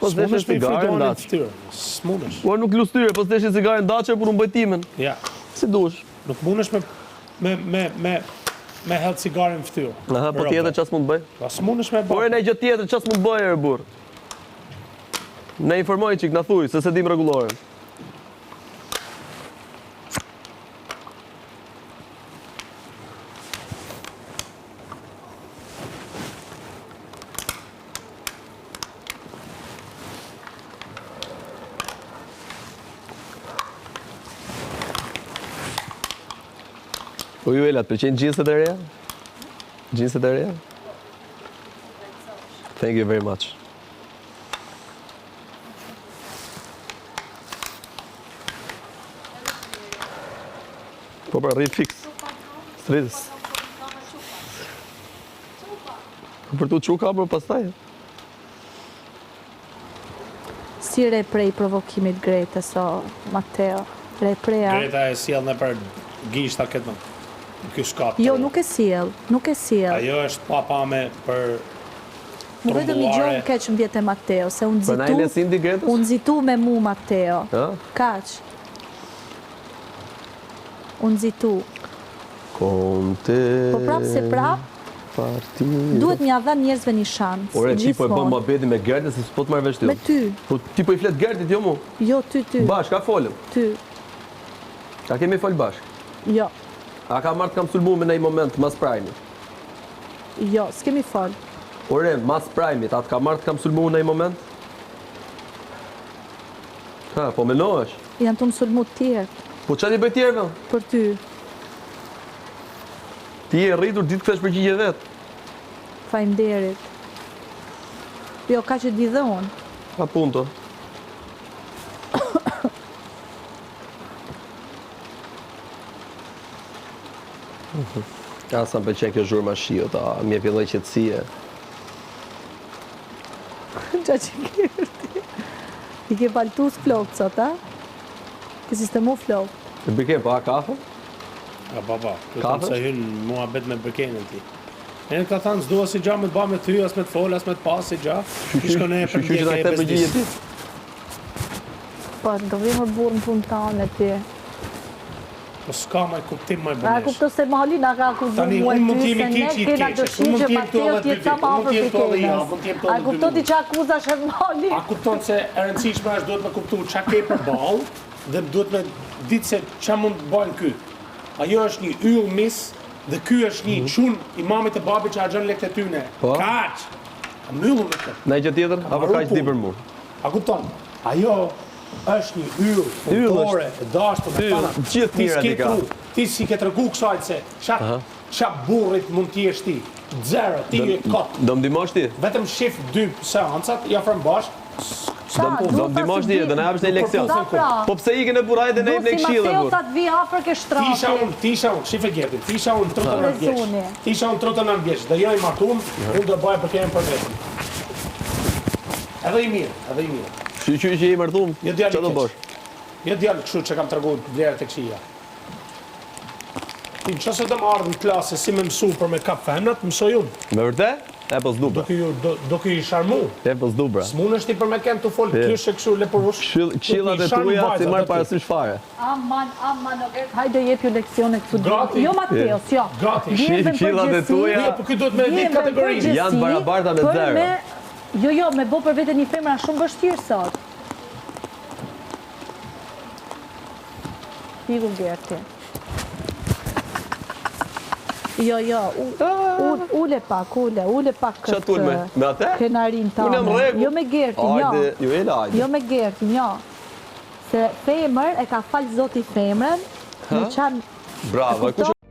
Po S'mundesh s'deshe me i cigare fry duhanin ndaç. në fytyrë. S'mundesh. Por nuk lustyre, po s'deshe cigare ndaçe por unë bëj timen. Ja. Si dush. Nuk mundesh me me me me me hedh cigare në fytyrë. Aha, po tjetër ça s'mund të bëj? Po s'mundesh me bë. Por një gjë tjetër ça s'mund të bëj ore burr. Na informoj çik, na thuj se s'e dim rregulloren. Po Juela, të pëlqejnë xhinset e reja? Xhinset e reja? Thank you very much. Po pra, rri fiks. Stritës. Po për tu çu ka, po pastaj. Si re prej provokimit Gretës o Mateo re prej a. Greta e sjell nëpër gishta këtë ky s'ka Jo nuk e sjell nuk e sjell. Ajo është pa pame për Mu vetëm një gjë më keq më vjen te Mateo se u nxitu u nxitu me mu Mateo kaq u nxitu Conte Po prap se prap Duhet me ia dhënë njerëzve një shans. Ore ti po e bën muhabetin me Gertin se s'po të marr vesh ty. Me ty. Po ti po i flet Gertit jo mu. Jo ty ty. Bashkë a folëm. Ty. A kemi fol bashkë? Jo. A ka marrë të kam sulmu me ndonjë moment mas prime-it? Jo, s'kemi fol. Ore, mas prime-it, a të ka marrë të kam sulmu në një moment? Ha, po menohesh? Janë tu më sulmu të tjerë. Po ça t'i bëj tjerëve? Për ty. Ti je e rritur, di të kthesh përgjigje vetë. Faleminderit. Jo, kaq e di dhe unë. A punto. A sa më pëlqen kjo zhurma e shiut, a më jep një lloj qetësie. Qa që ke ti? I ke baltus flokët sot, a? Ke sistemu flokët. E Briken, po a kafe? A pa pa, kujton se hyn muhabet me Brikenën ti. E ka thënë s'dua si gja me të ba me ty, as me të fol, as me të pa si gja. Ti shkon e për ndjekje e bezdis. Po, do vi më burrë në punë tane ti. Po s'ka më kuptim më bënesh. A kupto se Mali na ka akuzu mua ty se ne kena dëshirë që Mateo të jetë sa më afër Brikenës. A kupto ti që akuza është Mali? A kupton se e rëndësishme është duhet me kuptu ça ke përballë dhe duhet me ditë se ça mund të bajnë ky. Ajo është një yll mis dhe ky është një mhm. çun i mamit e babit që harxhon lekët e tyne. Po. Kaq. A mbyllëm me këtë. Ndonjë gjë tjetër? Apo kaq di për mua? A kupton? Ajo është një yll, punëtore, e dashur me tana. Gjithë ti s'ke tru, ti s'i ke tregu kësaj se ça ça burrit mund të jesh ti. Zero, ti je kot. Do më ndihmosh ti? Vetëm shif dy seancat, i afron bashkë. Do më ndihmosh ti, do na japësh një leksion. Pra. Po pse ikën e burrë hajde na jep një këshillë burrë. Mateo sa të vi afër ke shtrati. T'isha unë, t'isha unë, shife Gertin, t'isha unë 39 vjeç. T'isha unë 39 vjeç dhe jo i martum, unë do bëja Brikenën për veten. Edhe i mirë, edhe i mirë. Shyqyr që je i martum, Jo djalë ça i do keq. bësh? Jo djalë kështu që kam tregu vlerat e këqija. Ti në qoftë se do më ardhë në klasë si me mësu për me kap femnat, mësoj unë. Me vërtet? E po s'du pra. Duke ju do, duke i sharmu. E po s'du pra. S'mundesh ti për me kenë tu fol klyshe kështu lepurush. Këshill, këshillat e tuaja s'i marr parasysh fare. Aman, aman, o Gert, hajde jepju leksione këtu Gati. Jo Mateos, jo. Gati. Këshillat e tuaja Jo, po ky duhet me ditë kategorinë. Janë barabarta me zero. Jo, jo, me bo për vete një femër është shumë vështirë sot. Iku Gerti. Jo, jo, ule pak, ule, ule pak këtë. Ça t'ul me? Me atë? Krenarin tane. Unë jam rregull. Jo me Gertin, jo. Hajde, Juela, hajde. Jo me Gertin, jo. Se femër, e ka falë zoti femrën, me qanë... Bravo, e kush...